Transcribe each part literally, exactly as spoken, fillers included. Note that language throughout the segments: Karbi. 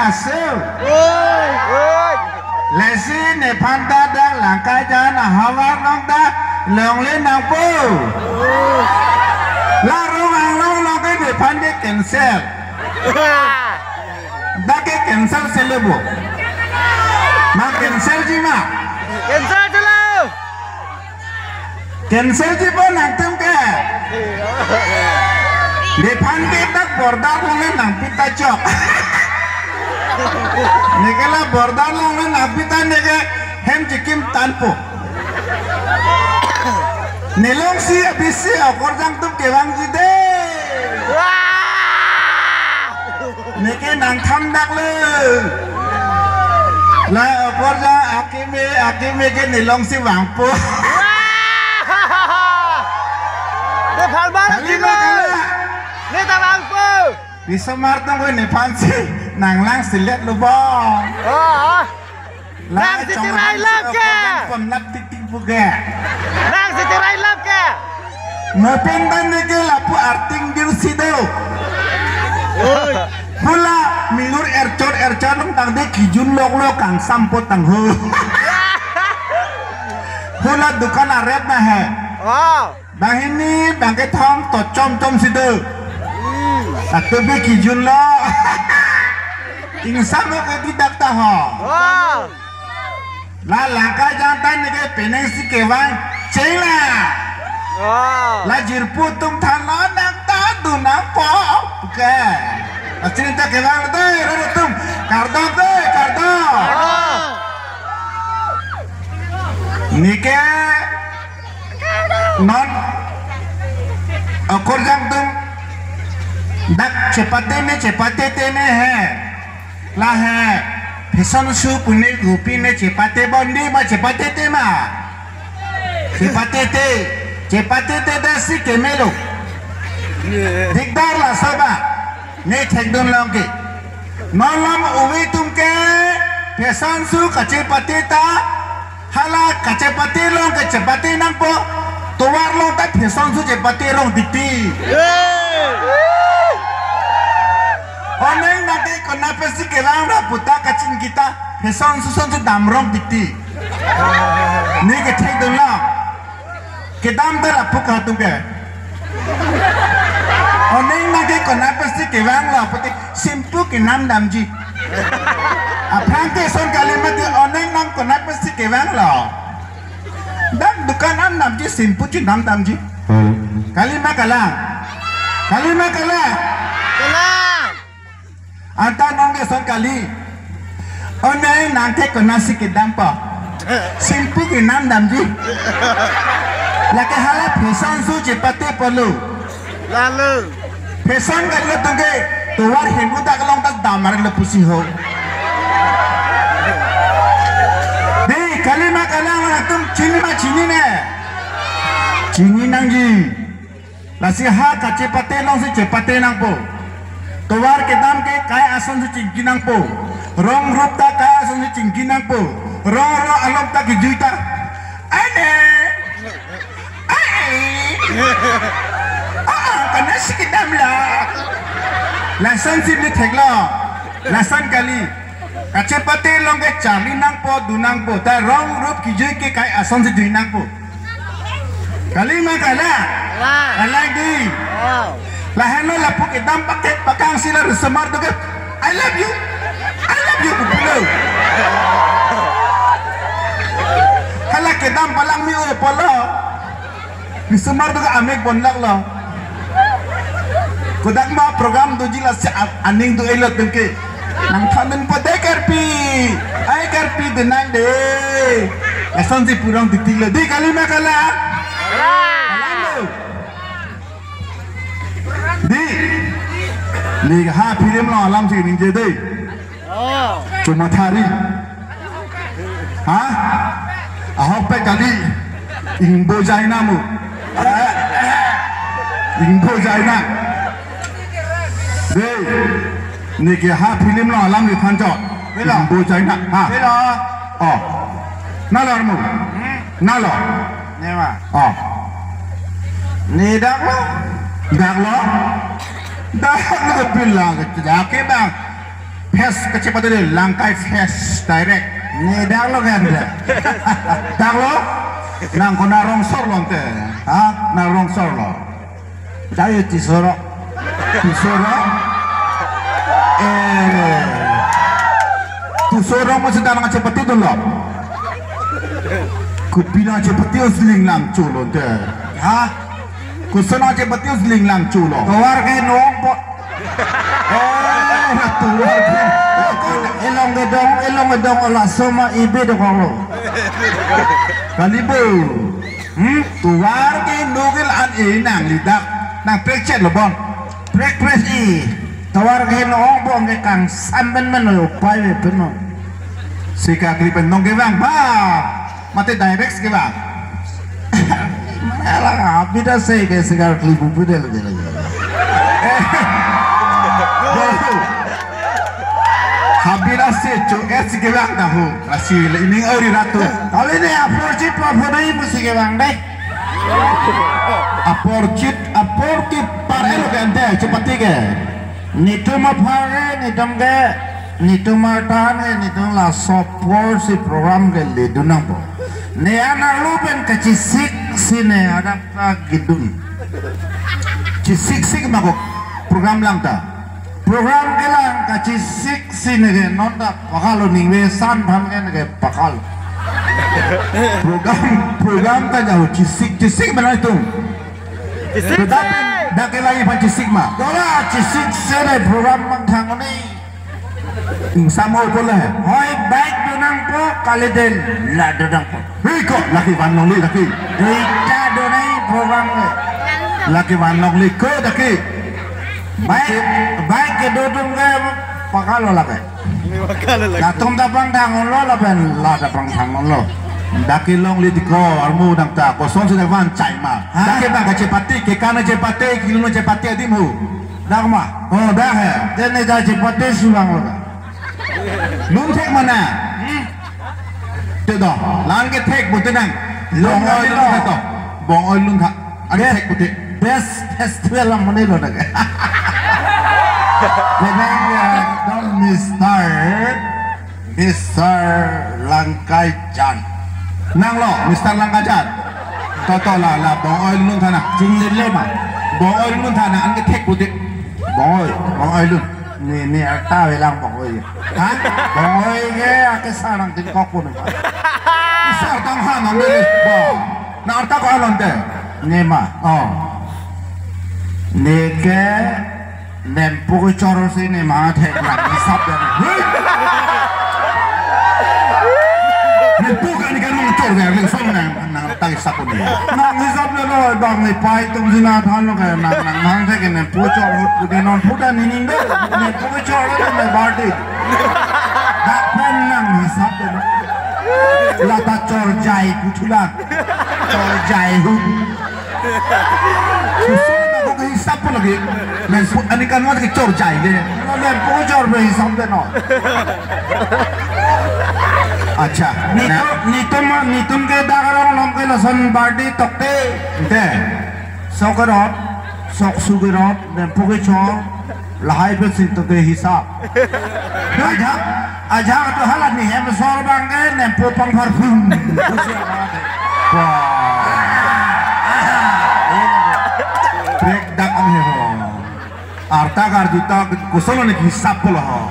So, oi, oi. Lasi nephan ta dak Langkaijan ahavar along ta longle nangpo. La rong anglong along ke nephan ke cancel. Dak ke cancel sele bo. Ma cancel ji ma. Cancel sele. Cancel ji bo nangtum ke. Nephan ke dak border along nangpi ta chok. Neke la border along nangpi ta neke hem chikim tanpo. Nelongsi abisi okorjang atum kevangji de. Wah! Neke nangthan daklo. La okorjang akeme, akeme ke nelongsi vangpo. Wah! Nephan mar Kali kilo. Ma kala. Ne ta vangpo. Bisomar atum ke nephansi nanglang selet lo bo. Oh, oh. La nang si chong chirai lap ke? Pon lap tik tik pu ke. Nang si chirai lap ke? Mopin ban ne ke lapu arting dir si do. Oi. Hula mingur erchor erchor nang tang de kijun lok lok kangsam po tang ho. Hula dukan arep na he. Wow. Banghini, bangkethom, to chom chom si do. Atubi kijun lo. Ingsam lo ke didak ta ho. Wow. La Langkaijan ta neke penang si kevang cheng la. Wow. La jirpo atum than lo nang ta dun nangpo. Oke. Achin ta kevang de, roro atum. Kardom de, kardom. Kardom. Neke non okorjang atum dak chepate me chepate te me he. La he. Pheson su pune gupi me chepate bondi ma chepate te ma. Chepate te. Chepate te dasi kemelo. Dikdar laso ba. Ne thekdun long ke. Non lam ove atum ke pheson su kachepate ta, hala kachepate along kachepate nangpo, tovar along ta pheson su chepate rong dikti. Oneng nang ke kona pesi kelang ra puta kachin kita, pheson su son su dam rong dikti. Ne ke thekdun long. Kedam ta lapu ka atum ke. Oneng nang ke kona pesi kevang lo, pati simpu kenam damji. Aphrang ke son kali mati oneng nang kona pesi kevang lo. Dak dukan an damji simpu chinam damji. Kali ma kala. Kali ma kala. Kala. Anta nong ke son kali. Onai nang ke kona si kedam po. Simpu kenam damji. Lake hala pheson su chepate polo. Lalu. Pheson kali lo tungke. Tovar hindu dak long tak damar lo pusi ho. Dei, kali ma kala atum chini ma chinine. Chini nangji. Lasi ha kachepate along si chepate nangpo. Tovar kedam ke kai ason si chingki nangpo. Rong rup ta kai ason si chingki nangpo. Rong rong along ta kijui ta. Ane. Ai. Ah, ah, kona si kedam la. Lason si beli theklo. Lason kali. Kachepate along ke charli nangpo, dun nangpo. Ta rong rup kijui ke kai ason si jui nangpo. Kali ma kala? Kala. Kala di. Wow. Lahenlo lapu kedam paket pakang sila risomar do ke. I love you. I love you pulo. Hala kedam palang mi o polo. Risomar do ke amek bon lak lo. Kodak ma program doji lasi a-, aning do-elo tungke. Nangthan dunpo de karpi. Ai karpi de nang de. Lason si purong titik lo. Di kali ma kala? Kala. Kala lo. Di. Ni ha film lo alam si ningje de. Oh. Chuma thari. Ha? Ahok pe kali. Ingbo jaina mu. Ingbo jaina. Dei. Neke ha film lo alam ni phancho. Film. Ingbo jaina. Ha. Film. Oh. Nalo armu. Hmm. Nalo. Nema. Oh. Ni dak lo. Dak lo. Dak lo ke bilang ke dak ke bang. Fest kachepate de Langkai Fest direct. Ne daklo kan de. Daklo? Nang konat rong sor lo ante. Ha? Nang rong sor lo. Tayo Tisoro. Tisoro? Eh. Tisoro mo sedang kachepate dolo. Kopi nangchepate, o sling lang chulo ante. Ha? Koson nangchepate, o sling lang chulo. Tovar ke nong po. Eh, tovar ke. Elong gedong, elong gedong, ola soma ibe dokoklo. Kalibo. Hmm? Tovar ke nugel an e nangli dak. Nang prekchet lo bon. Prek prek i. Tovar ke nong po ke kang samben men lo pai be peno. Sika kli pen nong kevang ba. Mate direct ke ba. Mana la habida se ke segar kli bubu de lagi lagi. Habida se chu es ke ba dahu. Lasi le ining ori ratu. Kali ne aporchit pa phodai musi ke bang deh. Aporchit, aporchit par elo ke ante chepate ke. Netum aphan ke, netum ke, netum artan ke, netum laso apor si program ke ledun nangpo. Ne an arlo pen kachesik si ne adak ta gidun. Chesik sik ma ko program lang ta. Program kelang kachesik si ne ke non ta pakalo ningve san phan ke ne ke pakalo. Program, program ta jaho chesik, chesik mana itu? Chesik. Dak, dak ke lagi phan chesik ma. Dola chesik se ne program mangthang ni. Ingsam ho pole. Hoi bike dun nangpo, kali den la dun nangpo. Hei ko, laki van longle laki. Duita dun nai program ke. Laki van longle ko laki. Bike, bike ke dodun ke pakalo lake. Latum ta pangthang lo lapen la ta pangthang lo. Dak ke longle di ko armu dang ta koson si dak van chai ma. Ha? Dak ke bang kachepate ke kana chepate kilo chepate adim ho. Dak ma. Oh, dak he. Then ne dak chepate si bang lo. Lun thek mana? Hmm? Te do. Lan ke thek pute nang. Lun Bong-oi lun thek to. Bong-oi lun thek. An thek pute. Best festival lam mane lo dak. Penang ya don Mister Mister Langkaijan. Nang lo, Mister Langkaijan. Toto la, la, bong-oi lun thana. Chinglit le ma. Bong-oi lun thana, an ke thek pute. Bong-oi, bong-oi lun. Ni, ni arta avelang bong-oi. Ha? Bong-oi ke, ake sarang tin kok pun. Isar tang han, ang beli. Bong. Na arta ko alon te. Ne ma. Oh. Ne ke nempo kechor si ne ma thek lang hisap dan. Hei! Nempo ka ni kan nong chor ver le son nang nang ta hisap ni. Nang hisap le lo bang ni pai tum si na than lo ka nang nang nang thek nempo chor hut pute non puta ni ning do. Nempo kechor le ne bardi. Dak pen nang hisap dan. Lata chor jai kuthulak. Chor jai hu. Susu na ko hisap po lagi. Men pu ani kan mat ke chor jai le. Nempo chor pe hisap de no. Acha. Nitum, nitum, nitum ke dak arong along ke lason bardi tokte. De. Sok kerot, sok su kerot, nempo kechor. Lahai pen si tokte hisap. Ajak, ajak to hala ni hem sor bang ke nempo pangpharphung. Wah. Prek dak ang he ho. Arta kar juta koson lo ne hisap pulo ho.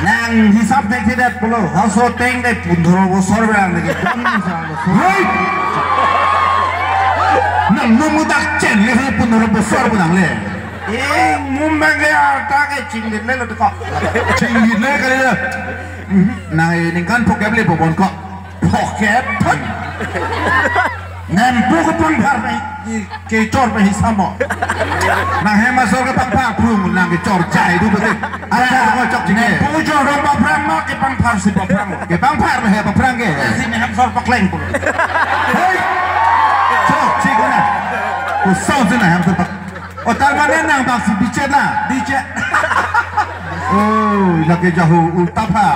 Nang hisap thek thedet pulo. Haso teng de pundro bosor berang de ke pon sa bosor. Hei! Nang nung dak chen le pundro bosor benang le. Eh, mum bang ke arta ke chinglit le lo ko. Chinglit le kali ya. Nang ini kan phokep le bobon ko. Phokep. Nempo kepangphar pe kechor pe hisap mo. Nang hem asor kepangpharphung nang kechor jai du betul. Ala ko chok chike. Nempo kechor dong paphrang ma kepangphar si paphrang. Kepangphar he paphrang ke. Si ne hem sor pakleng pulo. Hei. Chok chik na. Ko song si na hem sor pak. O tar mane nang bang si bichet na. Bichet. Oh, lake jahu ulta pha.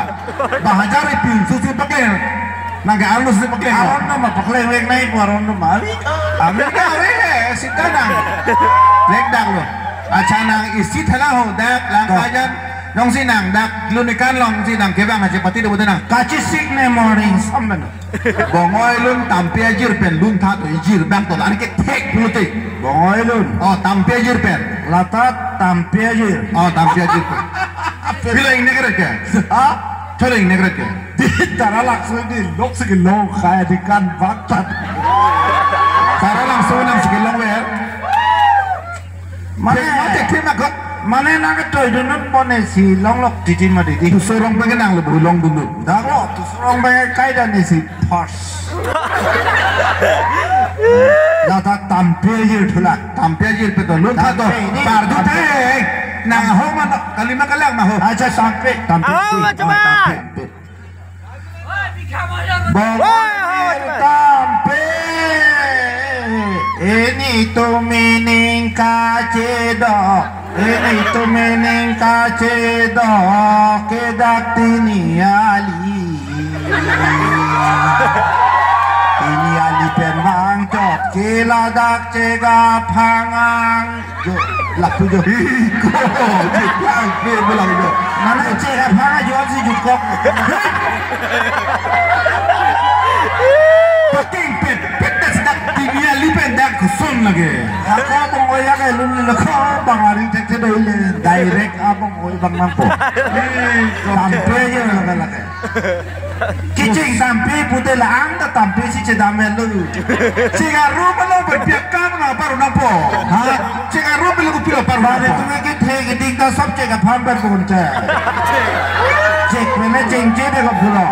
Bang hajar ipin susu pakleng. Nang ke arlo susu pakleng. Aron nama pakleng lek nai pu aron nama. Ami ka ave he sita nang. Lek dak lo. Acha nang isi thala ho dak lang kajan. Jongsi nang dak lun ikan alongsi nang kevang aja pati do nang. Kachesik ne morning samben. Bongoi lun tampi ajir pen lun tha to ijir bang to an ke thek pulote. Bongoi lun. Oh, tampi ajir pen. Lata tampi ajir. Oh, tampi ajir pen. Pilo ingne keret ke? Ha? Tholo ingne keret ke? Di tara lakso di lok si kelong kaya di kan bak tan. Tara lakso nang si kelong ver. Mane, mate khe ma khat. Mane nang ke toidun non pon esi longlok titi ma di di. Tusorong pengen nang le bu longdun non. Daglo, tusorong pengen kai dan esi first. Lata tampi ajir thulak. Tampi ajir pen to lun tha to. Tampi, ini pardu tampi. Thai. Nang ho ma no, kalima kalang ma ho. Aja tampi, tampi. Aho, ma cuma. Tampi. Bongoi, aho, ma cuma. Tampi. Ini tumining kachedok. Ini tumining kachedok. Kedak tini ali. Tini ali pen bang chot. Keladak chega phangang. Jo, lapu jo. Iko, cheklang pe bilang jo. Mana chega phang ajo si jutkok. Paking pet, pet das dak tini ali pen dak kusun lagi. Ako bongoi ya ke lun le ko bang ari tek tek doi le. Direct abong oi bang nangpo. Iko. Tampi aja lagi lagi. Kecheng tampi pute la-an ta tampi si chedam lo. Chega ru ma lo berpiak kam na paru nangpo. Ha? Chega ru ma lo pilo paru nangpo. Bare tu ke the ke ding ta sob chega pham ber pun cha. Chek mene cheng che de ko pulo.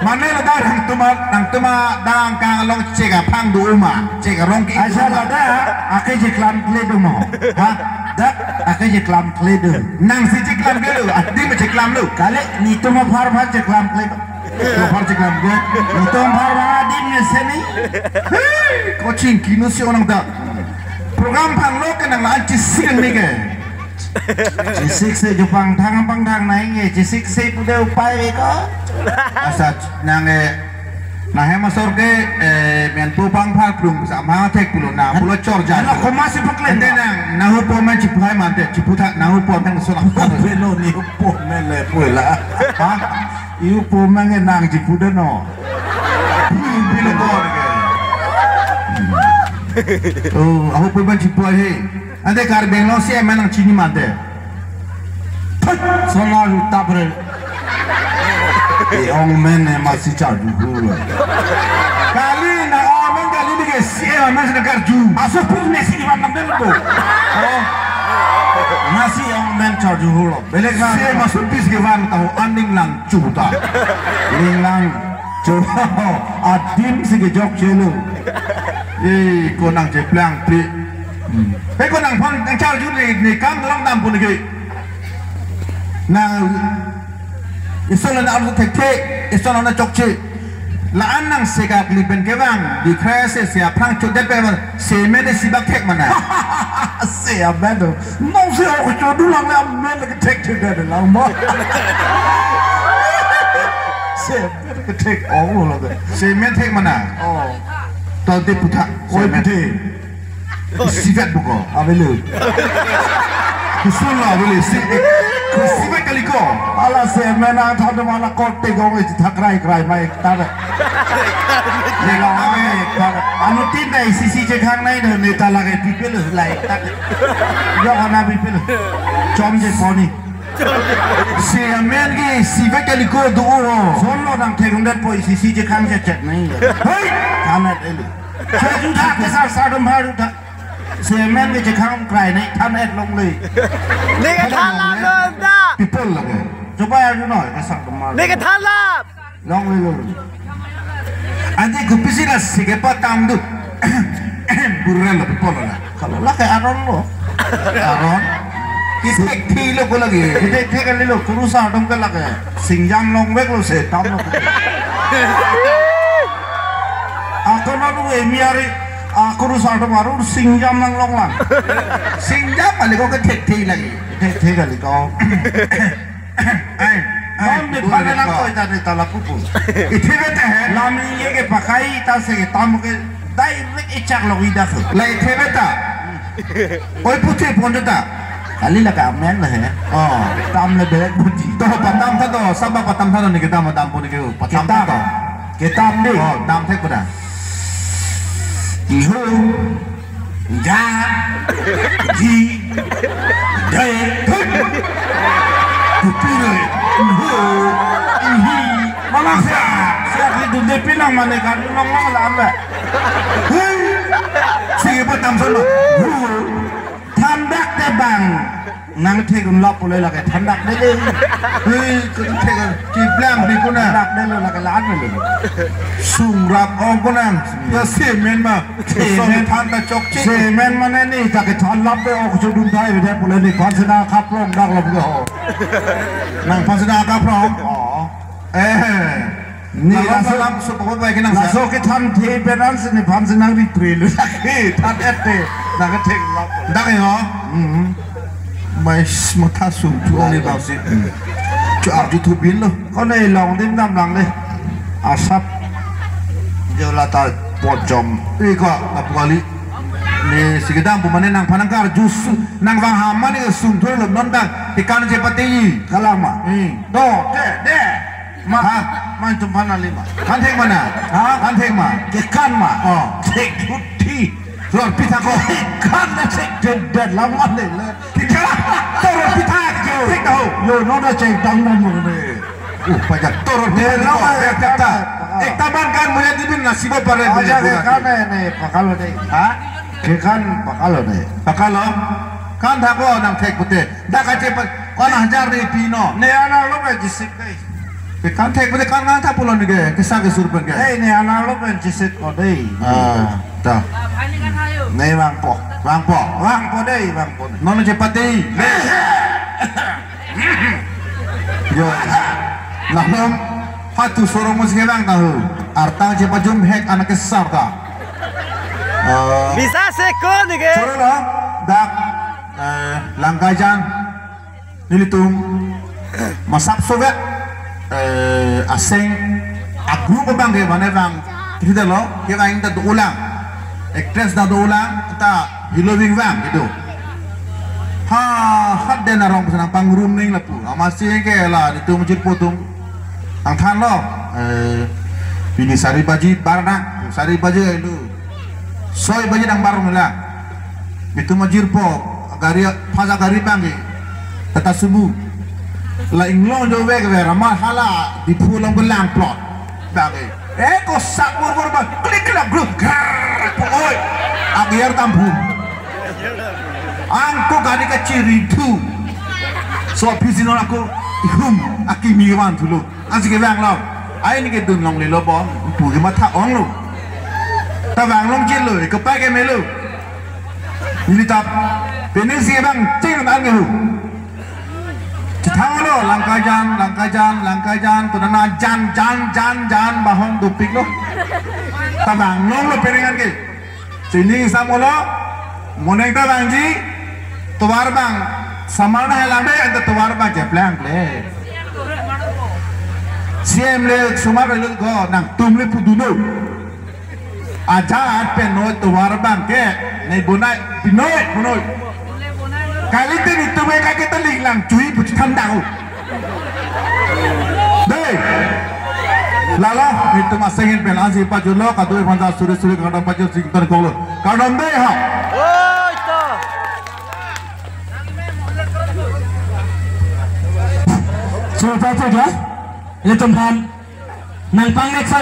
Mane lo dar nang tuma, nang tuma dang kang along chega phang do ma. Chega rong ke. Asa lada ake cheklam kle do mo. Ha? Dak ake cheklam kle do. Nang si cheklam kle lo, adim cheklam lo. Kali netum apar apar cheklam kle. Apar cheklam kle. Netum apar apar adim ne seni. Hei, ko chingki no si onang dak. Program phang lo ke nang la chesik ne ke. Chesik se jo pangthang pangthang nai nge, chesik se pude upai ko. Asa nang eh Nang hem asor ke, eh, men pu pang phar plung sama thek pulo na, pulo chor jan. Halo, koma si paklen. Ente nang, nang hupo men chipu hai mante, chipu tha, nang hupo men so nang. Hupo pelo ni hupo men le puela. Ha? I hupo men nge nang chipu de no. Pilo ko ke. Oh, ahupo men chipu hai. Ante Karbi Anglong si men nang chini mante. Thut! Solar utap re. E-ong men e masi charju hul. Kali na ong men kali ni ke si e men sina karju. Aso pur ne si iwan nam den ko. Oh. Masi ong men charju hul. Belek na. Si e masuk pis ke van tahu aning lang chuta. Ling lang. Chuta. Adim si ke jok chelo. Eh, ko nang cheplang pi. Hmm. He ko nang phone nang charju ni, ni kam lang dam pun ke. Nang isol na arju thekthe, isol na chokche. La-an nang se ka kli pen kevang, di kre se se aphrang chodet pen se men si bak thek mana. Se amen do. Nong se ok chodu lang le amen le thek chodet lang mo. Se amen ke thek ong lo de. Se men thek mana. Oh. To de puthak. Oi se men. Puthe. Sivet buko, avelo. Kusul lo avelo, si, sivet kali ko. Ala se men ang thon mana kote gong isi thakrai krai mai tare. Lega mai tare. Anu tin dai sisi je khang nai ne ta lage pipil lai tak. Jo kana pipil. Chom je poni. Se amen ke sivet kali ko do o. Son lo dang thek hundat poi sisi je khang je chet nai. Hei! Kanat elu. Chaju tha ke sar sar dum bharu tha. Se men ke chekhang krai ne than et long le. Ne ke than la lo da. People lage. Coba ya no ke sak ma. Ne ke than la. Long le lo. Ante kopisi la si ke patam do. Burra lo people la. Kalau la ke aron lo. Aron. Kithek thi lo ko lagi. Kithek thi kali lo. Kurusar dum ke lage. Singjam long vek lo se tam lo. Ako na tu emi ari, ako ru sar dum aru singjam nang long lang. Singjam kali ko ke thek thek lagi. Thek thek kali ko. Ai, ai, non de dua phana nang ko. Ko ita de tala pupu. Ithe bete he. Lami ye ke pakai ta se ke tam ke dai rek ichak lo ida ko. La ithe beta. Oi puthe pon ta. Kali la ka amen la he. Oh, tam le belek buti. To patam tha to, saba patam tha to, neke dam dam pu neke patam tha to. Kitam. Kitam di. Oh, dam thek pada. Ihu. Ja. Ji. Dai. Thut. Kupi le. Ihu. Ihi. Malang sia. Sia di dunde pinang mane kan long long la ambe. Hui. Sige patam sono. Hu. Thandak te bang. Nang thek un lap pule lake thandak dele. Hei, kethek un. Chiplang di kuna. Thandak dele lake laan dele. Sungrap ong kuna. Ya semen ma. Semen. Thandak chokche. Semen mane ni, ta kethan lap de ok chudun thai bede pule ni. Phan sena kaprong dak lap ke ho. Nang phan sena kaprong. Oh. Eh. Ni laso, laso lam supo bai kenang sa. Laso kethan the penan sini phan senang ri pre lu. He, than et te. Nang kethek lap. Dak yo. Hmm. Mai s-, matha sung thu ong ni bang si. Chu arju thu bin lo. Ko ne long dim dam lang le. Asap. Jo la ta pojom. Iko la puali. Ni si kedam pu mane nang phan nang karju su. Nang vang ham mane sung thu lo non dang. Ikan je pati. Kalang ma. Hmm. Do, de, de. Ma, ha? Ma itum phan ali ma. Kan thek mana? Ha? Kan thek ma? Kekan ma. Oh. Thek thuthi. Lor pitha ko. Kan na thek den den la ma le le. Kita. Torot pitha ko. Thek tahu. Yo, no na cheng tang mo mo ne. Uh, pajak torot pitha ko. Thek ta. Ekta ban kan mulia dibin na sibo pare. Aja ke kan ne, ne, pakalo de. Ha? Kekan pakalo de. Pakalo? Kan thako nang thek pute. Dak ache pa, kan hajar ni pino. Ne ana lo me jisik dei. Pe kan thek pute kan ngang tha pulo ni ke, kesa ke sur pen ke. Hei, ne ana lo me jisik ko dei. Ah, ta. Ne vangpo, vangpo, vangpo dei, vangpo dei. Non je pati. Yo. Lahlom hatu sorong mus ke vang tahu. Artang je pajum hek anak kesar ta. Eh, bisa sekon ni ke. Choro lo, dak, eh, Langkaijan. Nelitum masap sovek, eh, aseng agrup abang ke mane bang, kita lo, kita ingta do ulang, actress ta do ulang, ta Hilo Bing bang gitu. Ha, hat den arong pesan pangrum ning lapu. Amasi ke la, nelitum jirpo atum nangthan lo, eh, pini sari baji bar na, sari baji elu. Soi baji nang baru nila. Nelitum ajirpo, gari, phaja gari bang ke. Tata Sumo. La inglong jo vek vek, rama hala, Diphu along ke lang plot. Bang ke. Eh, ko sak bor bor bang. Klik klik grup. Grrrr, oi. Agiar tamphu. Angko gari kachiri thu. So, pisi non ako, ihum, akimi van thulo. Ansi ke vang lo. Ai ni ke dun longle lo bo. Pu ke matha ong lo. Ta vang long jil lo, ke pai ke melo. Neli tap. Pini si vang ching an ke hu. Chithang lo, Langkaijan, Langkaijan, Langkaijan, tu nana jan, jan, jan, jan, bahong dopik lo. Ta vang long lo pini an ke. Sini samolo, moneng ta bangji, tovar bang, samar na helang dei, anta tovar bang cheplang le. C M le, sumar le ko, nangtum le puduno. Ajat penoi tovar bang ke, ne bonai, pinoi, pinoi. Kali te nelitum ke kake ta linglang chui puchi thandang. Dei. Lalo, nelitum asengin pen ansi pajolo, kadoi panja suri suri kadam pajol sing terkolo. Kadam dei ha. Oi, to. So, ta to ya? Nelitum phan. Nangpang next